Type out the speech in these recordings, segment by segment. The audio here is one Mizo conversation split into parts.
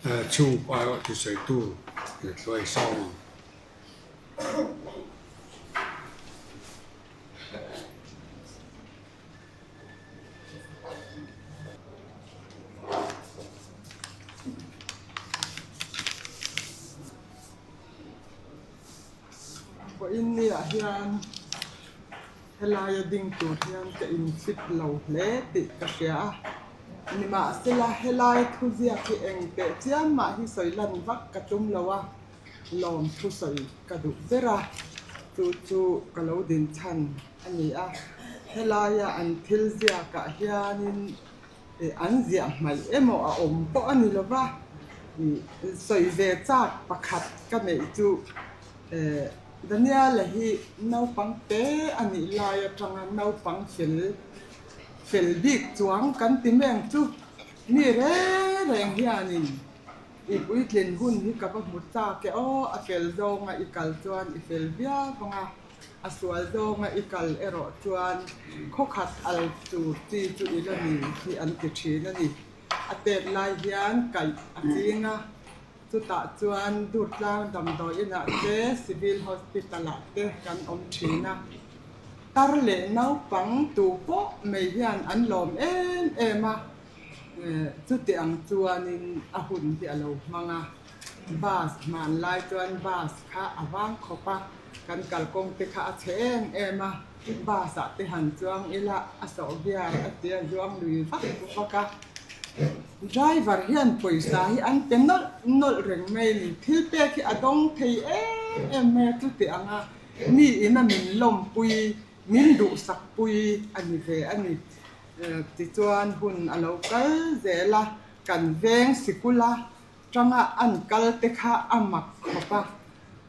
Chhungkaw aiawh thusawitu hruai sawm ang. Vawiin niah hian helaia ding tur hian ka infit lo hle tih ka hria a, nimahsela helai thuziak hi eng teh chiam mah hi sawi lan vak ka tum lo a, lawm thusawi ka duh ber a, chu chu ka lo din chhan a ni a, helaia an thil ziakah hianin ih an ziah hmaih emaw a awm pawh a ni lo va, ih sawi ve chak pakhat ka neih chu eh Daniel-a hi naupang te a nih lai atanga naupang fel fel bik chuang kan ti meng chu mi reng reng hianin i puitlin hun hi ka va hmu chak e aw a fel zawnga i kal chuan i fel viau ang a. A sual zawnga i kal erawh chuan khawkhat al tur chi chu i la ni hi an ti thin a ni. A tet lai hian kaih a ching a, chutah chuan Durtlang damdawi inah te Civil Hospital ah te kan awm thin a. Tar leh naupang tu pawh mai hian an lawm em em a, chuti ang chuanin a hun hi a lo hmang a. Bus hmanlai chuan bus kha a vang khawp a. Kan kalkawng te kha a chhe em em a, bus ah te han chuang ila a sawh viar a tia zuang lui vak vak a. Driver hian pawisa hi an pe nawlh nawlh reng mai a ni, thil pek hi a dawng thei em em mai a chuti ang a, mi ina min lawmpui, min duhsak pui a ni ve a ni. Tichuan hun a lo kal zel a, kan veng sikul a Tanga an kal te kha a mak khawp a,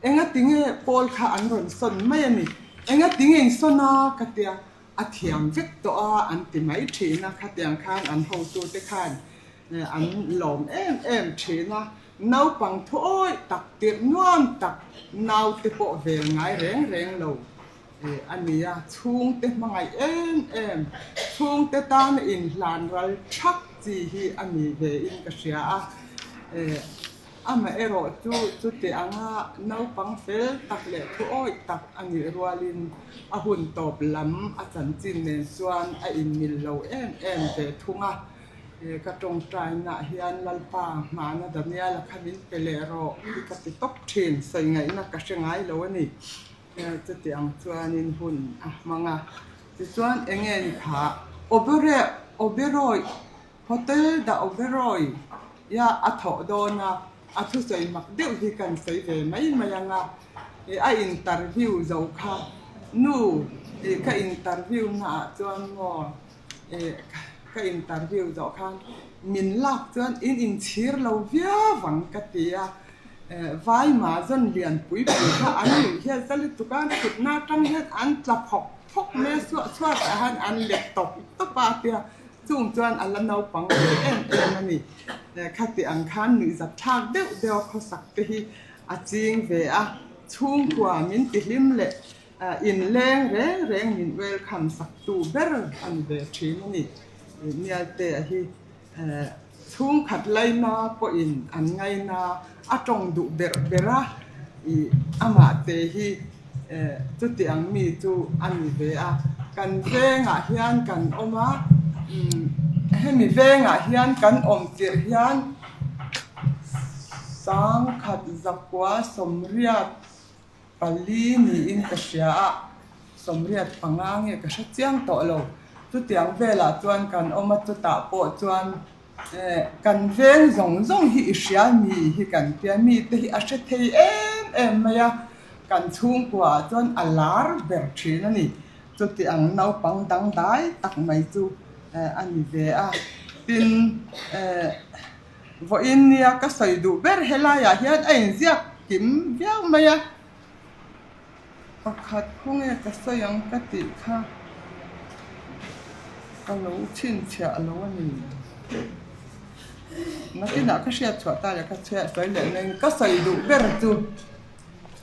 engati nge Paul kha an rawn sawn mai a ni, engati nge in sawn a ka tia, a thiam vek tawh a an ti mai thin a, khatiang khan an hotute khan an lawm em em thin a, naupang thuawih tak tirh nuam tak naute pawh vel ngai reng reng lo. A ni a, chhungte hmangaih em em, chhungte tana inhlan ral thak chi hi a ni ve in ka hria a. Amaherawh chu chuti anga naupang fel tak leh thuawih tak a nih rualin a hun tawp lam a chanchin nen chuan a inmil lo em em ve thung a. Ka tawngtainaah hian Lalpa hmana Daniela kha min pe leh rawh hi ka ti tawp thin, sawi ngaihna ka hre ngai lo a ni. Chuti ang chuanin hun a hmang a, tichuan eng nge ni kha Oberoi Oberoi Hotel The Oberoi ia a thawh dawn a, a thusawi mak deuh hi kan sawi ve mai mai ang a, ih a interview zo kha nu ih ka interview naah chuan maw ih ka interview zawh khan min lak chuan in inchhir lo viau ang ka ti a. Vai mazawn lian pui pui kha an nuih hian za lutuk a, thutna atang hian an tla phawk phawk mai a, suah chhuat ah hian an let tawp tawp a tia chung chuan a la naupang ve em em a ni. Khati ang khan nuihzat thlak deuh deuh a khawsak te hi a ching ve a, chhungkua min tihlim leh inleng reng reng min welcome sak tu ber a ni ve thin a ni. Nialte a hi. Chhungkhat laina pawhin an ngaina a tawng duh berh berh a, ih amah te hi chuti ang mi chu a ni ve a. Kan vengah hian kan awm a, hemi vengah hian kan awm tirh hian sangkhat zakua sawmriat pali niin ka hria a, 85 nge ka hre chiang tawh lo. Chutiang velah chuan kan awm a, chutah pawh chuan eh kan veng zawng zawng hi i hria mi hi kan tia, mite hi a hre thei em em mai a, kan chhungkua ah chuan a lar ber thin a ni. Chuti ang naupang dangdai tak mai chu eh a ni ve a, tin eh. Vawiin nia ka sawi duh ber helaiah hian a inziak kim viau mai a, pakhat khawnge ka sawi ang ka tih kha ka lo chhinchhiah lo a ni. Nakinah ka hriat chhuah ta leh ka chhiah sawi leh mai ka sawi duh ber chu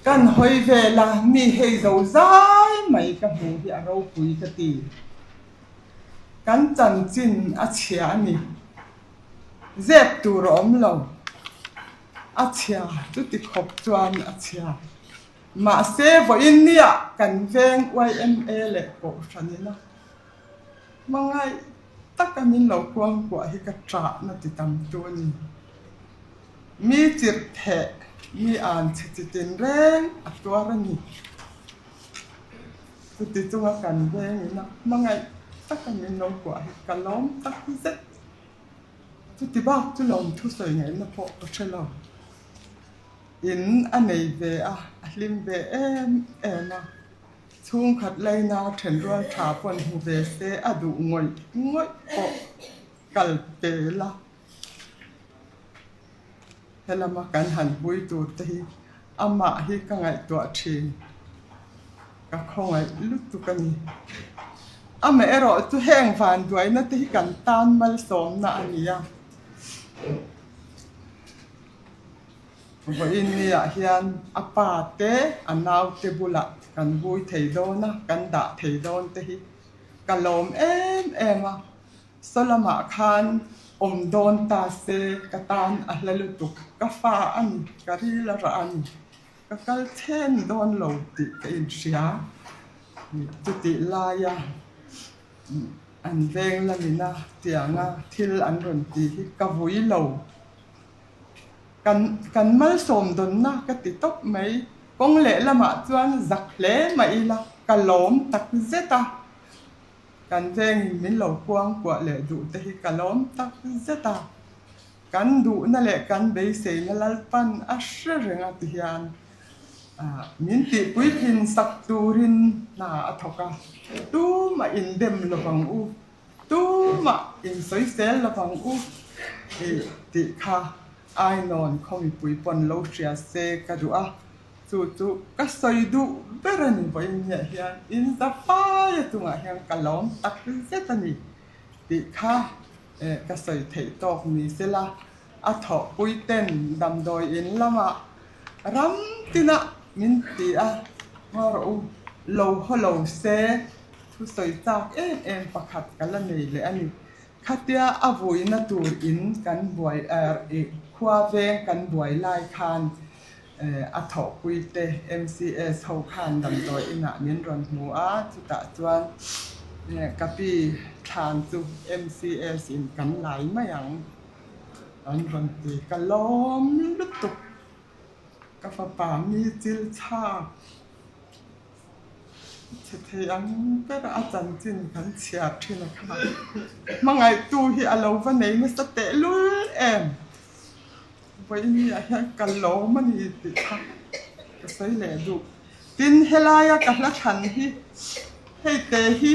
kan hawi vel a mi hei zo zai mai ka hmuh hi a ropui ka ti. Kan chanchin a chhia a ni. Zep tur a awm lo. A chhia chuti khawp chuan a chhia. Mahse vawiin nia kan veng YMA leh Kohhran ina hmangaih taka min lo kuangkuah hi ka ṭahna ti tam tu a ni. Mi chirh theh, mi an chhe chi tin reng a tuar a ni. Chuti chunga kan veng ina hmangaih taka min lo kuah hi ka lawm tak zet. Chuti bak chu lawm thusawi ngaihna pawh ka hre lo. In a nei ve a, a hlim ve em em a. Chhungkhat laina thenrual tha pawn hmu ve se a duh ngawih ngawih pawh kal pel a. Helama kan han hui tur te hi amah hi ka ngaihtuah thin. Ka khawngaih lutuk a ni. Amaherawh chu heng vanduaina te hi kan tan malsawmna a ni a. Vawiin niah hian a pa te a naute bulah kan vui thei dawn a, kan dah thei dawn te hi ka lawm em em a. Saw lamah khan awm dawn ta se ka tan a hla lutuk, ka fa a ni, ka ril a rah a ni, ka kal then dawn lo tih ka inhria. Chutih laia an veng lamina tianga thil an rawn ti hi ka vui lo. Kan kan malsawm dawnna ka ti tawp mai. Kawng lehlamah chuan zak hle mah ila ka lawm tak zet a. Kan vengin min lo kuang kuah leh duh te hi ka lawm tak zet a. Kan duhna leh kan beiseina Lalpan a hre reng a ti hian min tihpui thin sak turin hna a thawk a. Tumah indem lovang u, tumah insawisel lovang u tih kha Ainawn khaw mipui pawn lo hria se ka duh a. Chu chu ka sawi duh ber a ni vawiin hiah hian in za faia chungah hian ka lawm tak zet a ni tih kha ka sawi theih tawk ni sela, a thawhpui ten damdawi in lamah ram tinah min ti a, ngaw rawh u, lo haw lo se thusawi chak em em pakhat ka la nei leh a ni. Khatia a vuina tur in kan buai khua veng kan buai lai khan A thawhpuite MCS ho khan damdawi inah min rawn hmu a, chutah chuan ka pi thlan chu MCS in kan lai mai ang an rawn ti. Ka lawm lutuk, ka fapa mi chil chhak Chhe thei ang ber a chanchin kan chhiar thin a kha. Hmangaihtu hi a lo va nei nasa tehlul em? Vawiin ah hian ka lawm a ni tih kha ka sawi leh duh. Tin, helaia ka hla thlan hi hei te hi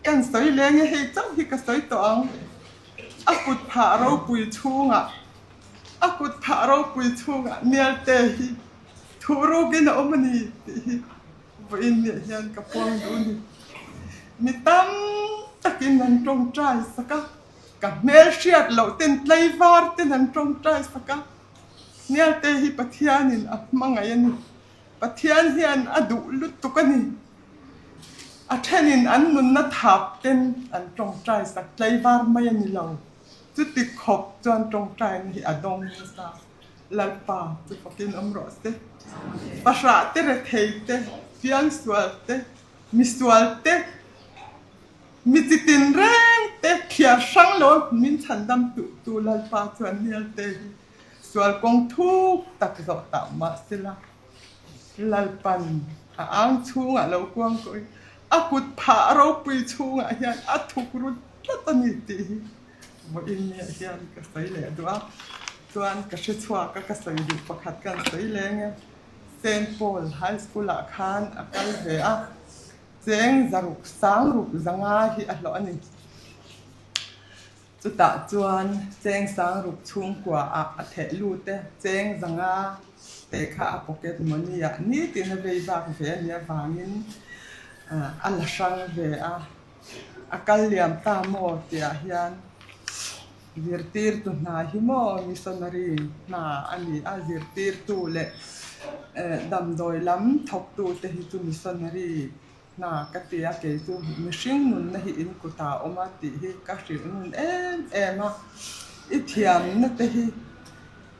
kan sawi leng e, hei chauh hi ka sawi tawh ang. A kut phah ropui chhungah, a kut phah ropui chhungah Nialte hi Thuh rukin a awm a ni tih hi vawiin nih hian ka puang duh a ni. Mi tam takin an tawngtai sak a, ka hmel hriat loh ten tlaivar ten an tawngtai sak a, Hnialte hi Pathianin a hmangaih a ni. Pathian hian a duh lutuk a ni. A thenin an nunna thap ten an tawngtai sak tlaivar mai a ni lo. Chuti khawp chuan tawngtaina hi a dawng nasa. Lalpa chu fakin awm rawh se. Pahrah te, rethei te, fiangsual te, misual te, mi chitin reng te thliar hrang lo min chhandam duh tu Lalpa chuan Nialte hi sual kawng thuk tak zawh tah mah sela Lalpan a ang chhungah lo kuang kawhin a kut phah ropui chhungah hian a thuk rut tlat a ni tih hi Vawiin niah hian ka sawi leh duh a, chuan ka hre chhuak a, ka sawi duh pakhat ka han sawi leng e. Saint Paul High School ah khan a kal ve a, cheng zaruk sangruk zanga hi a hlawh a ni. Chutah chuan cheng sangruk chhungkua ah a theh lut e, cheng zanga te kha a pocket money ah nitin a vei vak ve a nih avangin a la hrang ve a. A kal liam ta maw tihah hian zirtirtu hna hi maw missionary hna a ni a, zirtirtu leh damdawi lam thawktu te hi chu missionary hna ka ti a, kei chu mihring nunna hi in kutah a awm a tih hi ka hrilh ngun em em a, i thiamna te hi.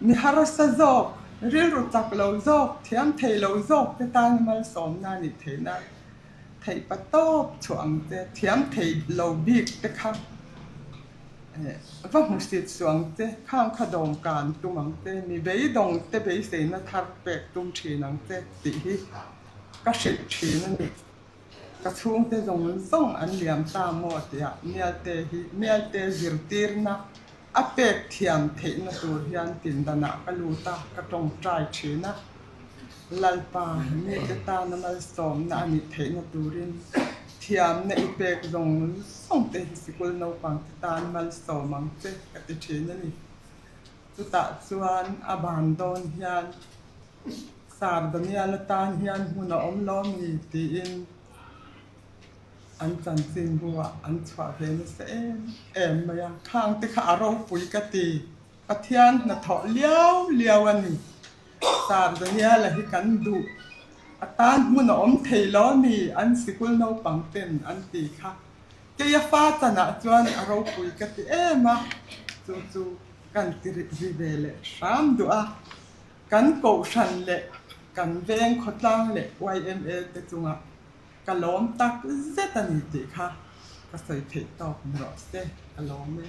Mi harsa zawk, rilru chak lo zawk, thiam thei lo zawk te tan malsawmna a nih theih nan theih pa tawp chhuah ang che, thiam thei lo bik te kha va hmusit suh ang che, khang kha dawm kan tum ang che, mi beidawng te beiseina thar pek tum thin ang che tih hi ka hrilh thin a ni. Ka chhungte zawng zawng an liam ta maw tiah Mialte hi Mialte zirtirna a pek thiam theihna tur hian tindanah ka lut a, ka tawngtai thin a. Lalpa, mite tana malsawmna a nih theihna turin thiamna i pek zawng zawng te hi sikul naupangte tan malsawm ang che ka ti thin a ni. Chutah chuan a ban dawn hian Sardonial atan hian hmun a awm lo mi tiin an chanchin buah an chhuah ve nasa em em mai a. Khang te kha a ropui ka ti. Pathian hnathawh liau liau a ni. Sardonial hi kan duh atan hmun a awm thei lo mi an sikul naupang ten an ti kha. Keia fa chanah chuan a ropui ka ti em a, chu chu kan ti ri ve leh hram duh a. Kan kohhran leh kan veng khawtlang leh YMA te chungah ka lawm tak zet a ni tih kha ka sawi theih tawk ni rawh se, ka lawm e.